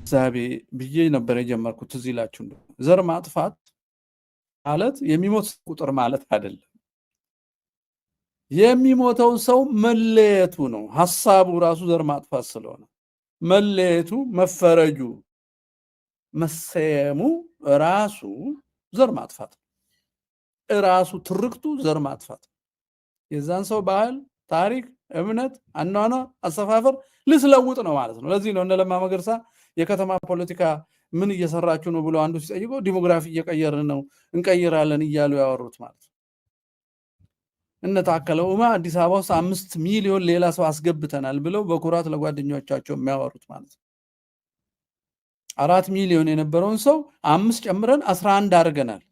ግንዛቤ ብዬ ነበር የጀመርኩት። ትዝ ይላችሁ እንደሆነ ዘር ማጥፋት ማለት የሚሞት ቁጥር ማለት አይደለም። የሚሞተውን ሰው መለየቱ ነው። ሐሳቡ ራሱ ዘር ማጥፋት ስለሆነ መለየቱ፣ መፈረጁ፣ መሰየሙ ራሱ ዘር ማጥፋት ነው። ራሱ ትርክቱ ዘር ማጥፋት ነው። የዛን ሰው ባህል፣ ታሪክ፣ እምነት፣ አኗኗር፣ አሰፋፈር ልስለውጥ ነው ማለት ነው። ለዚህ ነው እነ ለማ መገርሳ የከተማ ፖለቲካ ምን እየሰራችሁ ነው ብሎ አንዱ ሲጠይቀው demography እየቀየርን ነው፣ እንቀይራለን እያሉ ያወሩት ማለት ነው። እነ ታከለ ኡማ አዲስ አበባ ውስጥ 5 ሚሊዮን ሌላ ሰው አስገብተናል ብለው በኩራት ለጓደኞቻቸው የሚያወሩት ማለት ነው። 4 ሚሊዮን የነበረውን ሰው አምስት ጨምረን 11 አድርገናል።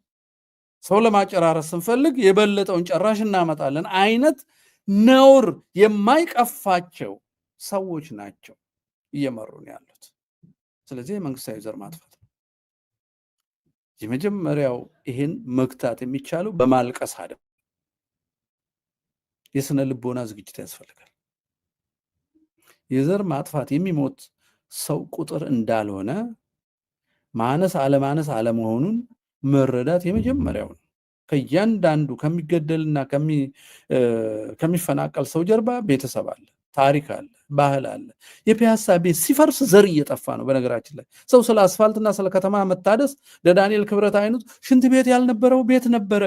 ሰው ለማጨራረስ ስንፈልግ የበለጠውን ጨራሽ እናመጣለን አይነት ነውር የማይቀፋቸው ሰዎች ናቸው እየመሩን ያሉት። ስለዚህ የመንግስታዊ ዘር ማጥፋት ነው። የመጀመሪያው ይሄን መግታት የሚቻለው በማልቀስ አይደለም። የስነ ልቦና ዝግጅት ያስፈልጋል። የዘር ማጥፋት የሚሞት ሰው ቁጥር እንዳልሆነ፣ ማነስ አለማነስ አለመሆኑን መረዳት የመጀመሪያው ነው። ከእያንዳንዱ ከሚገደልና ከሚፈናቀል ሰው ጀርባ ቤተሰብ አለ፣ ታሪክ አለ፣ ባህል አለ። የፒያሳ ቤት ሲፈርስ ዘር እየጠፋ ነው። በነገራችን ላይ ሰው ስለ አስፋልትና ስለ ከተማ መታደስ ለዳንኤል ክብረት አይኑት ሽንት ቤት ያልነበረው ቤት ነበረ፣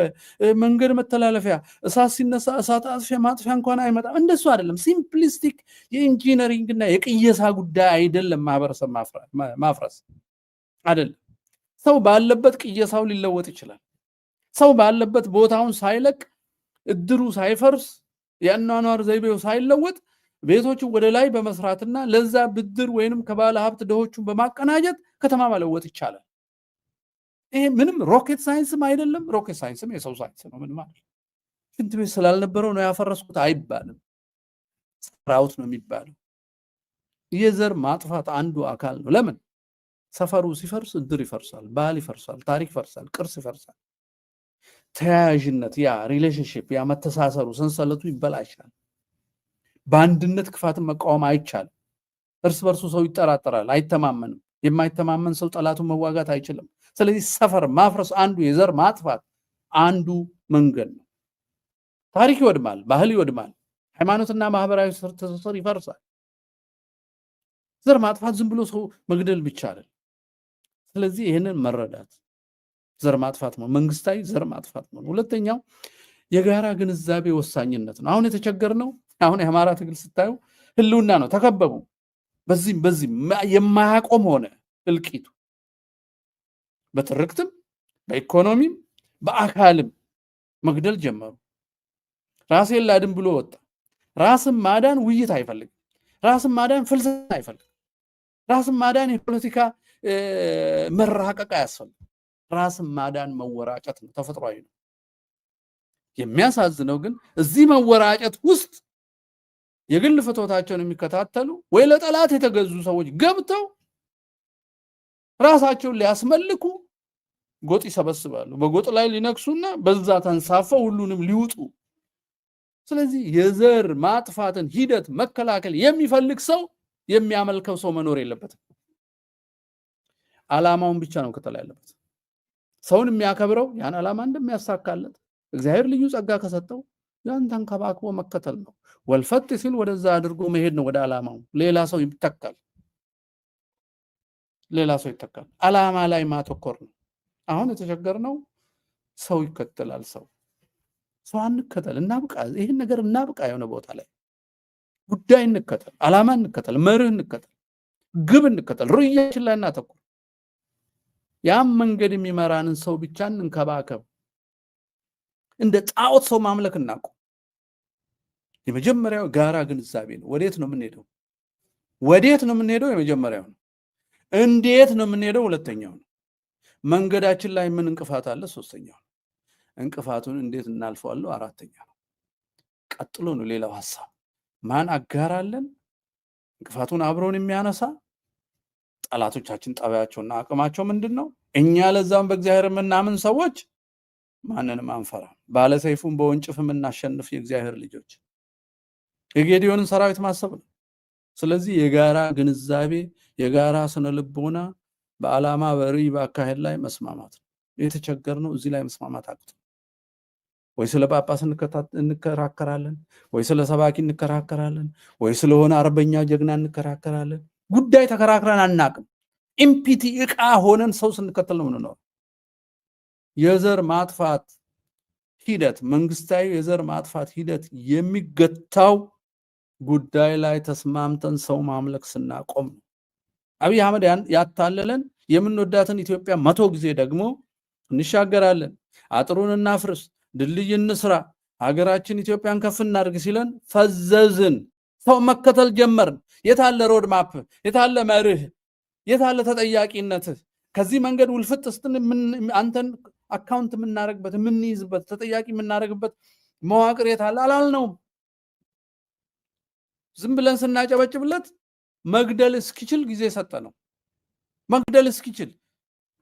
መንገድ መተላለፊያ፣ እሳት ሲነሳ እሳት አጥፊያ ማጥፊያ እንኳን አይመጣም። እንደሱ አይደለም። Simplistic የ engineering እና የቅየሳ ጉዳይ አይደለም። ማህበረሰብ ማፍረስ አይደለም። ሰው ባለበት ቅየሳው ሊለወጥ ይችላል። ሰው ባለበት ቦታውን ሳይለቅ፣ እድሩ ሳይፈርስ፣ የአኗኗር ዘይቤው ሳይለወጥ ቤቶችን ወደ ላይ በመስራትና ለዛ ብድር ወይንም ከባለ ሀብት ድሆቹን በማቀናጀት ከተማ መለወጥ ይቻላል። ይሄ ምንም rocket science ም አይደለም። Rocket science ም የሰው ሳይንስ ነው። ምን ማለት ሽንት ቤት ስላልነበረው ነው ያፈረስኩት አይባልም። ሰራውት ነው የሚባለው። የዘር ማጥፋት አንዱ አካል ነው። ለምን? ሰፈሩ ሲፈርስ እድር ይፈርሳል፣ ባህል ይፈርሳል፣ ታሪክ ይፈርሳል፣ ቅርስ ይፈርሳል። ተያያዥነት፣ ያ relationship፣ ያ መተሳሰሩ ሰንሰለቱ ይበላሻል። በአንድነት ክፋትን መቃወም አይቻልም። እርስ በርሱ ሰው ይጠራጠራል፣ አይተማመንም። የማይተማመን ሰው ጠላቱን መዋጋት አይችልም። ስለዚህ ሰፈር ማፍረስ አንዱ የዘር ማጥፋት አንዱ መንገድ ነው። ታሪክ ይወድማል፣ ባህል ይወድማል፣ ሃይማኖትና ማህበራዊ ትስስር ይፈርሳል። ዘር ማጥፋት ዝም ብሎ ሰው መግደል ብቻ አይደለም። ስለዚህ ይህንን መረዳት ዘር ማጥፋት ነው፣ መንግስታዊ ዘር ማጥፋት ነው። ሁለተኛው የጋራ ግንዛቤ ወሳኝነት ነው። አሁን የተቸገርነው፣ አሁን የአማራ ትግል ስታዩ ህልውና ነው። ተከበቡ። በዚህም በዚህም የማያቆም ሆነ እልቂቱ። በትርክትም፣ በኢኮኖሚም፣ በአካልም መግደል ጀመሩ። ራሴን ላድን ብሎ ወጣ። ራስን ማዳን ውይይት አይፈልግም። ራስን ማዳን ፍልስፍና አይፈልግም። ራስን ማዳን የፖለቲካ መራቀቅ አያስፈልግም። ራስን ማዳን መወራጨት ነው፣ ተፈጥሯዊ ነው። የሚያሳዝነው ግን እዚህ መወራጨት ውስጥ የግል ፍትወታቸውን የሚከታተሉ ወይ ለጠላት የተገዙ ሰዎች ገብተው ራሳቸውን ሊያስመልኩ ጎጥ ይሰበስባሉ። በጎጥ ላይ ሊነግሱና በዛ ተንሳፈው ሁሉንም ሊውጡ። ስለዚህ የዘር ማጥፋትን ሂደት መከላከል የሚፈልግ ሰው የሚያመልከው ሰው መኖር የለበትም። ዓላማውን ብቻ ነው መከተል ያለበት። ሰውን የሚያከብረው ያን ዓላማ እንደሚያሳካለት እግዚአብሔር ልዩ ጸጋ ከሰጠው ያን ተንከባክቦ መከተል ነው። ወልፈት ሲል ወደዛ አድርጎ መሄድ ነው ወደ ዓላማው። ሌላ ሰው ይተካል፣ ሌላ ሰው ይተካል። ዓላማ ላይ ማተኮር ነው። አሁን የተቸገርነው ሰው ይከተላል። ሰው አንከተል፣ እናብቃ። ይህን ነገር እናብቃ። የሆነ ቦታ ላይ ጉዳይ እንከተል፣ ዓላማ እንከተል፣ መርህ እንከተል፣ ግብ እንከተል፣ ርዕያችን ላይ እናተኩር። ያም መንገድ የሚመራንን ሰው ብቻ እንንከባከብ። እንደ ጣዖት ሰው ማምለክ እናቁም። የመጀመሪያው ጋራ ግንዛቤ ነው። ወዴት ነው የምንሄደው? ወዴት ነው የምንሄደው? የመጀመሪያው ነው። እንዴት ነው የምንሄደው? ሁለተኛው ነው። መንገዳችን ላይ ምን እንቅፋት አለ? ሶስተኛው ነው። እንቅፋቱን እንዴት እናልፈዋለሁ? አራተኛ ነው። ቀጥሎ ነው ሌላው ሀሳብ። ማን አጋር አለን? እንቅፋቱን አብሮን የሚያነሳ። ጠላቶቻችን ጠባያቸውና አቅማቸው ምንድን ነው? እኛ ለዛም በእግዚአብሔር የምናምን ሰዎች ማንንም አንፈራም። ባለሰይፉን በወንጭፍ የምናሸንፍ የእግዚአብሔር ልጆች የጌዲዮንን ሰራዊት ማሰብ ነው። ስለዚህ የጋራ ግንዛቤ የጋራ ስነ ልቦና በዓላማ፣ በርዕይ፣ በአካሄድ ላይ መስማማት ነው። የተቸገርነው እዚህ ላይ መስማማት አቅቶ ወይ ስለ ጳጳስ እንከራከራለን፣ ወይ ስለ ሰባኪ እንከራከራለን፣ ወይ ስለሆነ አርበኛ ጀግና እንከራከራለን። ጉዳይ ተከራክረን አናቅም። Empty እቃ ሆነን ሰው ስንከተል ነው የምንኖረው። የዘር ማጥፋት ሂደት፣ መንግስታዊ የዘር ማጥፋት ሂደት የሚገታው ጉዳይ ላይ ተስማምተን ሰው ማምለክ ስናቆም ነው። አብይ አህመድ ያታለለን የምንወዳትን ኢትዮጵያ 100 ጊዜ ደግሞ እንሻገራለን፣ አጥሩን እናፍርስ፣ ድልድይ እንስራ፣ ሀገራችን ኢትዮጵያን ከፍ እናድርግ ሲለን ፈዘዝን። ሰው መከተል ጀመርን። የታለ road map? የታለ መርህ? የታለ ተጠያቂነት? ከዚህ መንገድ ውልፍጥ ስትል አንተን account የምናደርግበት፣ የምንይዝበት፣ ተጠያቂ የምናደርግበት መዋቅር የታለ አላልነውም። ዝም ብለን ስናጨበጭብለት መግደል እስኪችል ጊዜ ሰጠነው። መግደል እስኪችል፣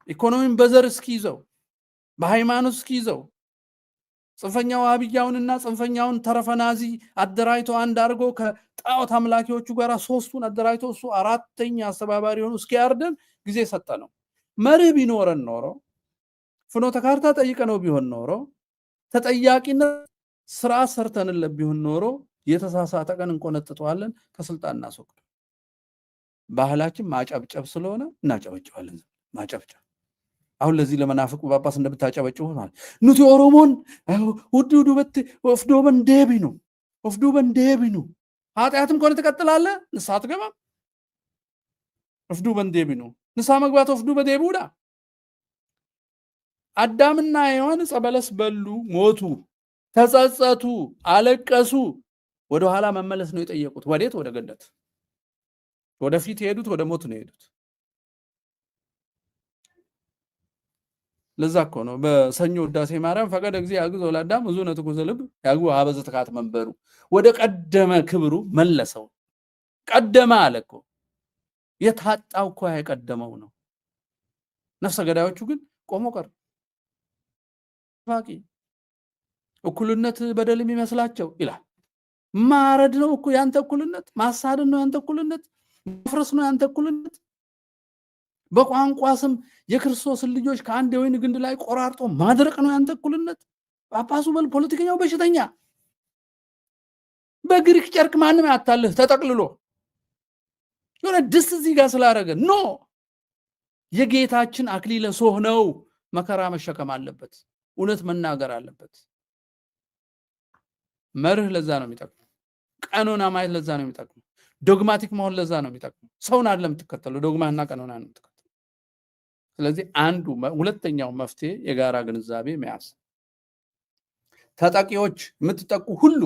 ኢኮኖሚን በዘር እስኪይዘው፣ በሃይማኖት እስኪይዘው፣ ጽንፈኛው አብያውንና ጽንፈኛውን ተረፈናዚ አደራጅቶ አንድ አድርጎ ከጣዖት አምላኪዎቹ ጋር ሶስቱን አደራጅቶ እሱ አራተኛ አስተባባሪ ሆኖ እስኪያርደን ጊዜ ሰጠነው። መርህ ቢኖረን ኖሮ፣ ፍኖተ ካርታ ጠይቀነው ቢሆን ኖሮ፣ ተጠያቂነት ስርዓት ሰርተንለት ቢሆን ኖሮ የተሳሳተ ቀን እንቆነጥጠዋለን፣ ከስልጣን እናስወግደው። ባህላችን ማጨብጨብ ስለሆነ እናጨበጭባለን። ማጨብጨብ አሁን ለዚህ ለመናፍቁ ጳጳስ እንደምታጨበጭቡ ማለት nuti Oromoon of duubatti of duuba hin deebinu፣ of duuba hin deebinu። ኃጢአትም ከሆነ ትቀጥላለህ፣ ንስሐ አትገባም። Of duuba hin deebinu፣ ንስሐ መግባት of duuba deebi'uudha። አዳምና ሔዋን ዕፀ በለስ በሉ፣ ሞቱ፣ ተጸጸቱ፣ አለቀሱ። ወደ ኋላ መመለስ ነው የጠየቁት። ወዴት? ወደ ገነት። ወደፊት የሄዱት ወደ ሞት ነው የሄዱት። ለዛ እኮ ነው በሰኞ ውዳሴ ማርያም ፈቀደ እግዚእ ያግዞ ለአዳም እዙነ ትኩዘ ልብ ያግቦ ሀበ ዘተካት መንበሩ፣ ወደ ቀደመ ክብሩ መለሰው። ቀደመ አለ እኮ፣ የታጣው እኮ የቀደመው ነው። ነፍሰ ገዳዮቹ ግን ቆሞ ቀር ፋቂ እኩልነት በደል የሚመስላቸው ይላል። ማረድ ነው እኮ ያንተ እኩልነት፣ ማሳደድ ነው ያንተ እኩልነት፣ ማፍረስ ነው ያንተ እኩልነት። በቋንቋ ስም የክርስቶስን ልጆች ከአንድ የወይን ግንድ ላይ ቆራርጦ ማድረቅ ነው ያንተ እኩልነት። ጳጳሱ በል ፖለቲከኛው በሽተኛ፣ በግሪክ ጨርቅ ማንም ያታልህ ተጠቅልሎ የሆነ ድስት እዚህ ጋር ስላደረገ no፣ የጌታችን አክሊለ ሶህ ነው። መከራ መሸከም አለበት። እውነት መናገር አለበት። መርህ ለዛ ነው የሚጠቅመው። ቀኖና ማየት ለዛ ነው የሚጠቅመው። Dogmatic መሆን ለዛ ነው የሚጠቅመው። ሰውን አይደለም የምትከተለው፣ ዶግማና ቀኖና ነው የምትከተለው። ስለዚህ አንዱ ሁለተኛው መፍትሄ የጋራ ግንዛቤ መያዝ። ተጠቂዎች የምትጠቁ ሁሉ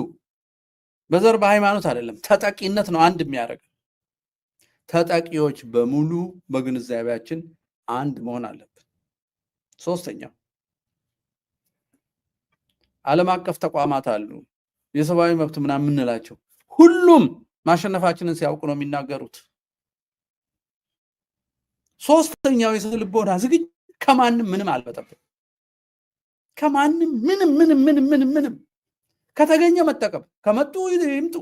በዘር በሃይማኖት አይደለም፣ ተጠቂነት ነው አንድ የሚያደርግ። ተጠቂዎች በሙሉ በግንዛቤያችን አንድ መሆን አለብን። ሶስተኛው ዓለም አቀፍ ተቋማት አሉ፣ የሰብአዊ መብት ምናምን የምንላቸው ሁሉም ማሸነፋችንን ሲያውቁ ነው የሚናገሩት። ሶስተኛው የስነ ልቦና ዝግጅት ከማንም ምንም አልበጠብም። ከማንም ምንም ምንም ምንም ምንም ምንም ከተገኘ መጠቀም፣ ከመጡ ይምጡ፣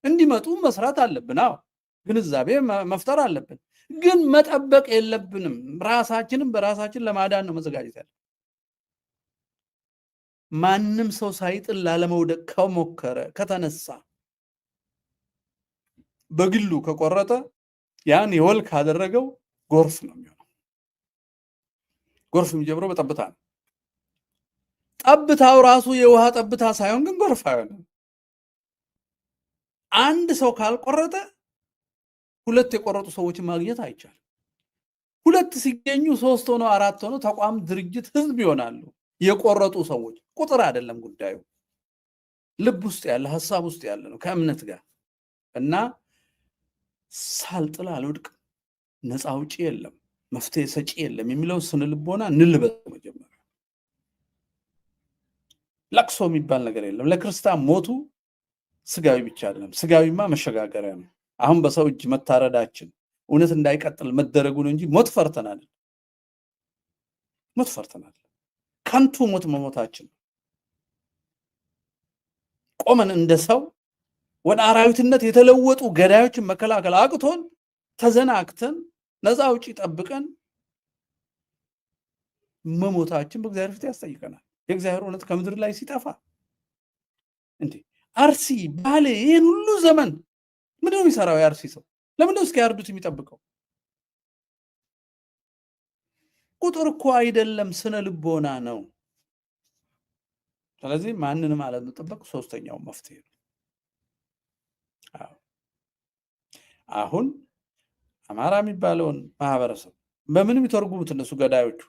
እንዲመጡ መስራት አለብን። አዎ ግንዛቤ መፍጠር አለብን። ግን መጠበቅ የለብንም። ራሳችንን በራሳችን ለማዳን ነው መዘጋጀት ያለብን። ማንም ሰው ሳይጥል ላለመውደቅ ከሞከረ፣ ከተነሳ፣ በግሉ ከቆረጠ፣ ያን የወል ካደረገው ጎርፍ ነው የሚሆነው። ጎርፍ የሚጀምረው በጠብታ ነው። ጠብታው ራሱ የውሃ ጠብታ ሳይሆን ግን ጎርፍ አይሆንም። አንድ ሰው ካልቆረጠ ሁለት የቆረጡ ሰዎችን ማግኘት አይቻልም። ሁለት ሲገኙ ሶስት ሆነው፣ አራት ሆነው ተቋም፣ ድርጅት፣ ህዝብ ይሆናሉ። የቆረጡ ሰዎች ቁጥር አይደለም ጉዳዩ፣ ልብ ውስጥ ያለ፣ ሀሳብ ውስጥ ያለ ነው ከእምነት ጋር። እና ሳልጥል አልወድቅም፣ ነፃ አውጪ የለም፣ መፍትሄ ሰጪ የለም የሚለውን ስነ ልቦና እንልበስ መጀመሪያ። ለቅሶ የሚባል ነገር የለም። ለክርስቲያን ሞቱ ስጋዊ ብቻ አይደለም። ስጋዊማ መሸጋገሪያ ነው። አሁን በሰው እጅ መታረዳችን እውነት እንዳይቀጥል መደረጉ ነው እንጂ ሞት ፈርተናል። ሞት ፈርተናል። ከንቱ ሞት መሞታችን፣ ቆመን እንደ ሰው ወደ አራዊትነት የተለወጡ ገዳዮችን መከላከል አቅቶን ተዘናግተን ነፃ አውጪ ጠብቀን መሞታችን በእግዚአብሔር ፊት ያስጠይቀናል። የእግዚአብሔር እውነት ከምድር ላይ ሲጠፋ እንዴ፣ አርሲ፣ ባሌ ይህን ሁሉ ዘመን ምንድነው የሚሰራው የአርሲ ሰው? ለምንድነው እስኪያርዱት የሚጠብቀው? ቁጥር እኮ አይደለም፣ ስነ ልቦና ነው። ስለዚህ ማንንም አለመጠበቅ ሶስተኛው መፍትሄ ነው። አሁን አማራ የሚባለውን ማህበረሰብ በምንም ይተርጉሙት እነሱ ገዳዮቹ።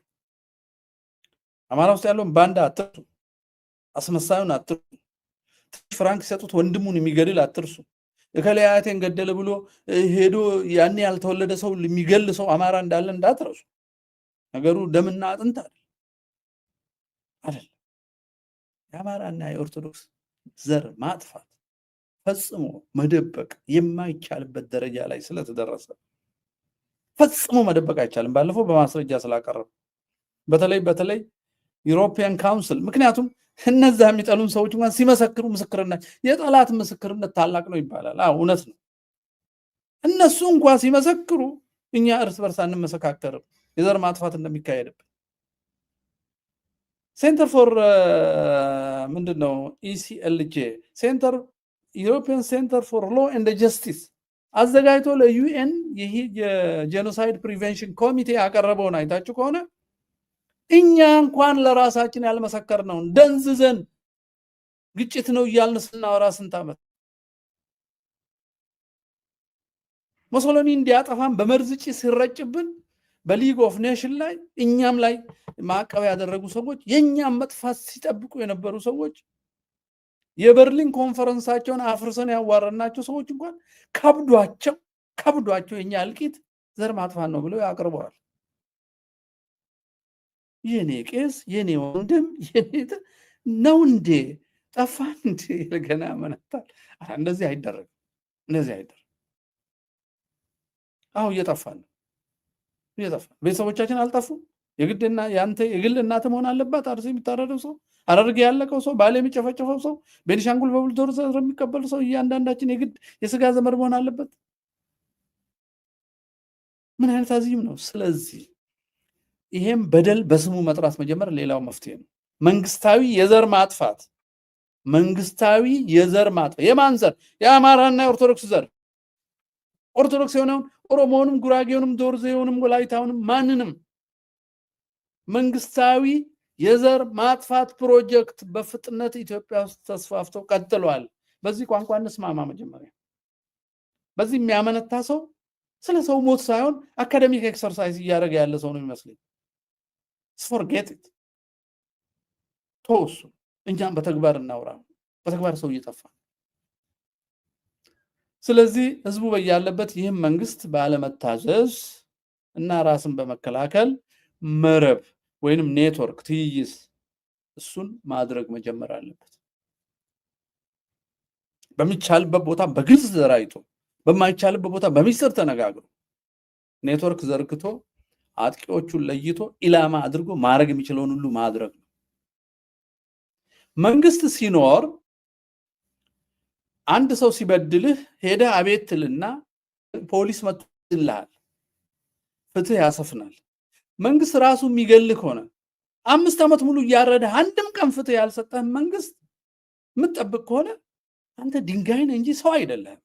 አማራ ውስጥ ያለውን ባንዳ አትርሱ፣ አስመሳዩን አትርሱ፣ ፍራንክ ሲሰጡት ወንድሙን የሚገድል አትርሱ። እከሌ አያቴን ገደለ ብሎ ሄዶ ያኔ ያልተወለደ ሰው የሚገል ሰው አማራ እንዳለ እንዳትረሱ። ነገሩ ደምና አጥንት አይደል። የአማራና የኦርቶዶክስ ዘር ማጥፋት ፈጽሞ መደበቅ የማይቻልበት ደረጃ ላይ ስለተደረሰ ፈጽሞ መደበቅ አይቻልም። ባለፈው በማስረጃ ስላቀረብ በተለይ በተለይ European Council፣ ምክንያቱም እነዛ የሚጠሉን ሰዎች እንኳን ሲመሰክሩ ምስክርነት፣ የጠላት ምስክርነት ታላቅ ነው ይባላል። አዎ እውነት ነው። እነሱ እንኳን ሲመሰክሩ እኛ እርስ በርስ አንመሰካከርም የዘር ማጥፋት እንደሚካሄድብን። Center for ምንድን ነው ECLJ፣ Center European Center for Law and Justice አዘጋጅቶ ለ UN ይህ የ genocide prevention ኮሚቴ ያቀረበውን አይታችሁ ከሆነ፣ እኛ እንኳን ለራሳችን ያልመሰከርነውን ደንዝዘን ግጭት ነው እያልን ስናወራ ስንት ዓመት፣ ሞሶሎኒ እንዲያጠፋን በመርዝ ጭስ ሲረጭብን በ League of Nation ላይ እኛም ላይ ማዕቀብ ያደረጉ ሰዎች፣ የእኛም መጥፋት ሲጠብቁ የነበሩ ሰዎች፣ የበርሊን ኮንፈረንሳቸውን አፍርሰን ያዋረድናቸው ሰዎች እንኳን ከብዷቸው ከብዷቸው የኛ እልቂት ዘር ማጥፋት ነው ብለው ያቅርበዋል። የኔ ቄስ፣ የኔ ወንድም፣ የኔ ነው እንዴ? ጠፋ እንዴ? ገና መነታል። እንደዚህ አይደረግም። እንደዚህ አይደረግም። አሁ እየጠፋ ነው፣ እየጠፋ፣ ቤተሰቦቻችን አልጠፉም። የግድና የአንተ የግል እናት መሆን አለባት። አርሲ የሚታረደው ሰው፣ ሐረርጌ ያለቀው ሰው፣ ባሌ የሚጨፈጨፈው ሰው፣ ቤኒሻንጉል በቡልዶዘር የሚቀበሉ ሰው እያንዳንዳችን የግድ የስጋ ዘመድ መሆን አለበት። ምን አይነት አዚም ነው? ስለዚህ ይሄም በደል በስሙ መጥራት መጀመር ሌላው መፍትሄ ነው። መንግስታዊ የዘር ማጥፋት፣ መንግስታዊ የዘር ማጥፋት። የማን ዘር? የአማራና የኦርቶዶክስ ዘር። ኦርቶዶክስ የሆነውን፣ ኦሮሞውንም፣ ጉራጌውንም፣ ዶርዜውንም፣ ወላይታውንም፣ ማንንም መንግስታዊ የዘር ማጥፋት ፕሮጀክት በፍጥነት ኢትዮጵያ ውስጥ ተስፋፍቶ ቀጥሏል። በዚህ ቋንቋ እንስማማ መጀመሪያ። በዚህ የሚያመነታ ሰው ስለ ሰው ሞት ሳይሆን academic exercise እያደረገ ያለ ሰው ነው የሚመስለኝ። Forget it፣ ተወሱ። እኛም በተግባር እናውራ። በተግባር ሰው እየጠፋ። ስለዚህ ህዝቡ በያለበት ይህም መንግስት ባለመታዘዝ እና ራስን በመከላከል መረብ ወይንም ኔትወርክ ትይይዝ እሱን ማድረግ መጀመር አለበት። በሚቻልበት ቦታ በግልጽ ተደራጅቶ፣ በማይቻልበት ቦታ በሚስጥር ተነጋግሮ፣ ኔትወርክ ዘርግቶ፣ አጥቂዎቹን ለይቶ ኢላማ አድርጎ ማድረግ የሚችለውን ሁሉ ማድረግ ነው። መንግስት ሲኖር አንድ ሰው ሲበድልህ ሄደህ አቤት ትልና ፖሊስ መጥቶ ይልሃል፣ ፍትህ ያሰፍናል። መንግስት ራሱ የሚገልህ ከሆነ፣ 5 ዓመት ሙሉ እያረደህ አንድም ቀን ፍትህ ያልሰጠህን መንግስት የምትጠብቅ ከሆነ አንተ ድንጋይ ነህ እንጂ ሰው አይደለህም።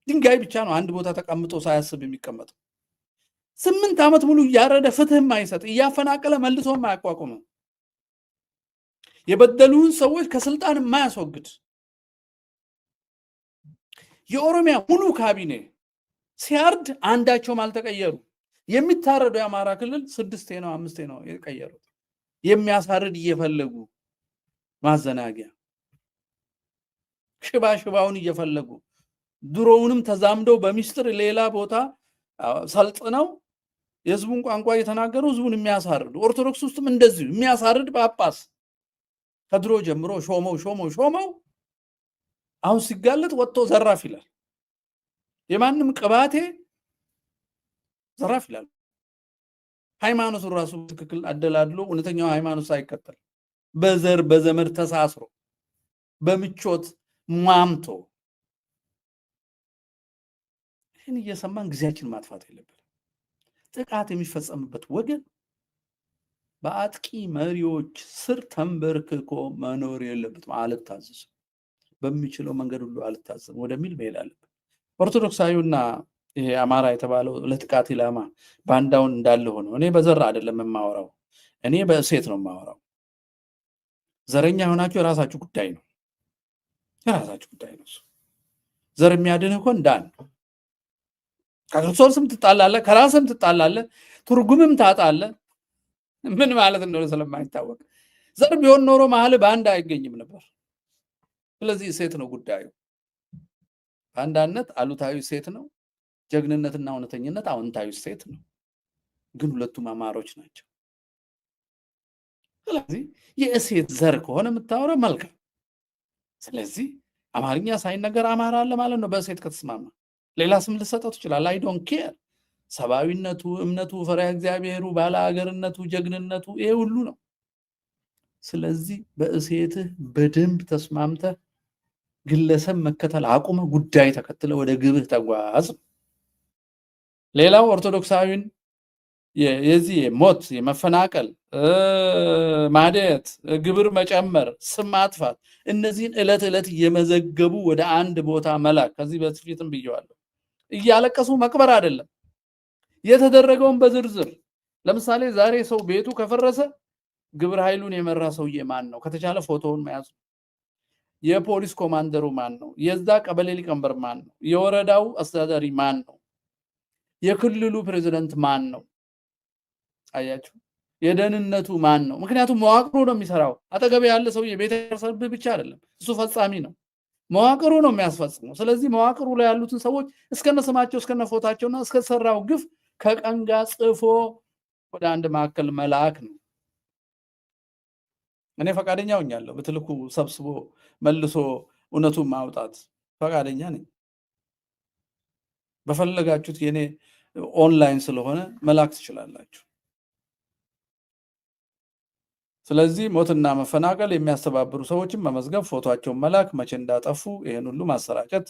ድንጋይ ብቻ ነው አንድ ቦታ ተቀምጦ ሳያስብ የሚቀመጠው። 8 ዓመት ሙሉ እያረደ ፍትህ የማይሰጥ፣ እያፈናቀለ መልሶ የማያቋቁመው፣ የበደሉን ሰዎች ከስልጣን የማያስወግድ፣ የኦሮሚያ ሙሉ ካቢኔ ሲያርድ አንዳቸውም አልተቀየሩ። የሚታረደው የአማራ ክልል ስድስቴ ነው አምስቴ ነው የቀየሩት። የሚያሳርድ እየፈለጉ፣ ማዘናጊያ ሽባ ሽባውን እየፈለጉ፣ ድሮውንም ተዛምደው በሚስጥር ሌላ ቦታ ሰልጥነው የህዝቡን ቋንቋ እየተናገሩ ህዝቡን የሚያሳርዱ፣ ኦርቶዶክስ ውስጥም እንደዚሁ የሚያሳርድ ጳጳስ ከድሮ ጀምሮ ሾመው ሾመው ሾመው አሁን ሲጋለጥ ወጥቶ ዘራፍ ይላል። የማንም ቅባቴ ዘራፍ ይላል። ሃይማኖቱን ራሱ ትክክል አደላድሎ እውነተኛው ሃይማኖት ሳይከተል በዘር በዘመድ ተሳስሮ በምቾት ሟምቶ ይህን እየሰማን ጊዜያችን ማጥፋት የለብንም። ጥቃት የሚፈጸምበት ወገን በአጥቂ መሪዎች ስር ተንበርክኮ መኖር የለበትም። አልታዘዝም፣ በሚችለው መንገድ ሁሉ አልታዘዝም ወደሚል መሄድ አለብን። ኦርቶዶክሳዊና ይሄ አማራ የተባለው ለጥቃት ኢላማ ባንዳውን እንዳለ ሆነው፣ እኔ በዘር አይደለም የማወራው፣ እኔ በእሴት ነው የማወራው። ዘረኛ የሆናችሁ የራሳችሁ ጉዳይ ነው፣ የራሳችሁ ጉዳይ ነው። ዘር የሚያድንህ እኮ እንዳን ከክርስቶስም ትጣላለህ፣ ከራስም ትጣላለህ፣ ትርጉምም ታጣለህ። ምን ማለት እንደሆነ ስለማይታወቅ ዘር ቢሆን ኖሮ መሀል ባንዳ አይገኝም ነበር። ስለዚህ እሴት ነው ጉዳዩ። ባንዳነት አሉታዊ እሴት ነው። ጀግንነትና እውነተኝነት አዎንታዊ እሴት ነው። ግን ሁለቱም አማሮች ናቸው። ስለዚህ የእሴት ዘር ከሆነ የምታወራው መልካም። ስለዚህ አማርኛ ሳይነገር አማራ አለ ማለት ነው። በእሴት ከተስማማ ሌላ ስም ልሰጠው ትችላለህ። I don't care። ሰብአዊነቱ፣ እምነቱ፣ ፈሪሃ እግዚአብሔሩ፣ ባለ ሀገርነቱ፣ ጀግንነቱ ይሄ ሁሉ ነው። ስለዚህ በእሴትህ በደንብ ተስማምተህ ግለሰብ መከተል አቁመህ ጉዳይ ተከትለህ ወደ ግብህ ተጓዝ። ሌላው ኦርቶዶክሳዊን የዚህ ሞት፣ የመፈናቀል፣ ማደት፣ ግብር መጨመር፣ ስም ማጥፋት፣ እነዚህን ዕለት ዕለት እየመዘገቡ ወደ አንድ ቦታ መላክ፣ ከዚህ በፊትም ብየዋለሁ። እያለቀሱ መቅበር አይደለም፣ የተደረገውን በዝርዝር። ለምሳሌ ዛሬ ሰው ቤቱ ከፈረሰ ግብረ ኃይሉን የመራ ሰውዬ ማን ነው? ከተቻለ ፎቶውን መያዝ። የፖሊስ ኮማንደሩ ማን ነው? የዛ ቀበሌ ሊቀመንበር ማን ነው? የወረዳው አስተዳዳሪ ማን ነው? የክልሉ ፕሬዚደንት ማን ነው? አያችሁ፣ የደህንነቱ ማን ነው? ምክንያቱም መዋቅሩ ነው የሚሰራው። አጠገብ ያለ ሰውዬ ቤት ያፈረሰብህ ብቻ አይደለም፣ እሱ ፈጻሚ ነው። መዋቅሩ ነው የሚያስፈጽመው። ስለዚህ መዋቅሩ ላይ ያሉትን ሰዎች እስከነ ስማቸው፣ እስከነ ፎቷቸውና እስከሰራው ግፍ ከቀን ጋር ጽፎ ወደ አንድ ማዕከል መላክ ነው። እኔ ፈቃደኛ ሆኛለሁ። ብትልኩ ሰብስቦ መልሶ እውነቱን ማውጣት ፈቃደኛ ነኝ። በፈለጋችሁት የኔ ኦንላይን ስለሆነ መላክ ትችላላችሁ። ስለዚህ ሞትና መፈናቀል የሚያስተባብሩ ሰዎችን መመዝገብ፣ ፎቶቸውን መላክ፣ መቼ እንዳጠፉ ይህን ሁሉ ማሰራጨት፣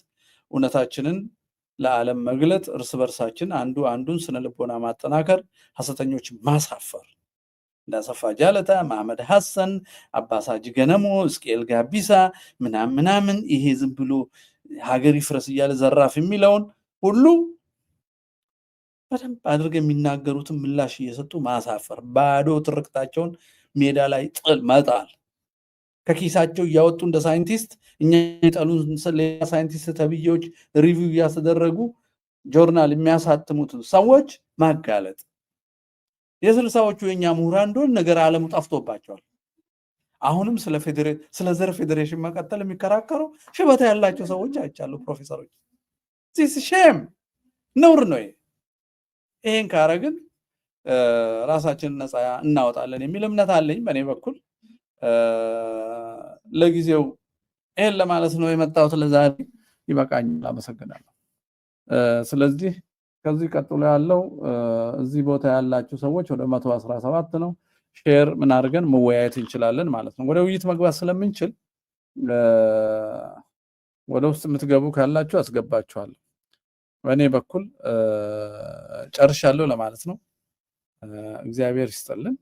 እውነታችንን ለዓለም መግለጥ፣ እርስ በርሳችን አንዱ አንዱን ስነ ልቦና ማጠናከር፣ ሐሰተኞች ማሳፈር፣ እንደ አሰፋ ጃለታ፣ መሐመድ ሐሰን፣ አባሳጅ ገነሞ፣ እስቅኤል ጋቢሳ ምናምን ምናምን፣ ይሄ ዝም ብሎ ሀገር ይፍረስ እያለ ዘራፍ የሚለውን ሁሉ በደንብ አድርገው የሚናገሩትን ምላሽ እየሰጡ ማሳፈር፣ ባዶ ትርክታቸውን ሜዳ ላይ ጥል መጣል፣ ከኪሳቸው እያወጡ እንደ ሳይንቲስት እኛ የጠሉን ሌላ ሳይንቲስት ተብዬዎች review እያስደረጉ ጆርናል የሚያሳትሙትን ሰዎች ማጋለጥ። የ60ዎቹ የኛ ምሁራን እንደሆን ነገር ዓለሙ ጠፍቶባቸዋል። አሁንም ስለ ዘር ፌዴሬሽን መቀጠል የሚከራከሩ ሽበት ያላቸው ሰዎች አይቻሉ፣ ፕሮፌሰሮች። This shame፣ ነውር ነው። ይሄን ካረግን ራሳችንን ነፃ እናወጣለን የሚል እምነት አለኝ በእኔ በኩል። ለጊዜው ይሄን ለማለት ነው የመጣሁት። ለዛሬ ይበቃኛል። አመሰግናለሁ። ስለዚህ ከዚህ ቀጥሎ ያለው እዚህ ቦታ ያላችሁ ሰዎች ወደ 117 ነው። Share ምን አድርገን መወያየት እንችላለን ማለት ነው። ወደ ውይይት መግባት ስለምንችል ወደ ውስጥ የምትገቡ ካላችሁ አስገባችኋለሁ። በእኔ በኩል ጨርሻለሁ ለማለት ነው። እግዚአብሔር ይስጥልን።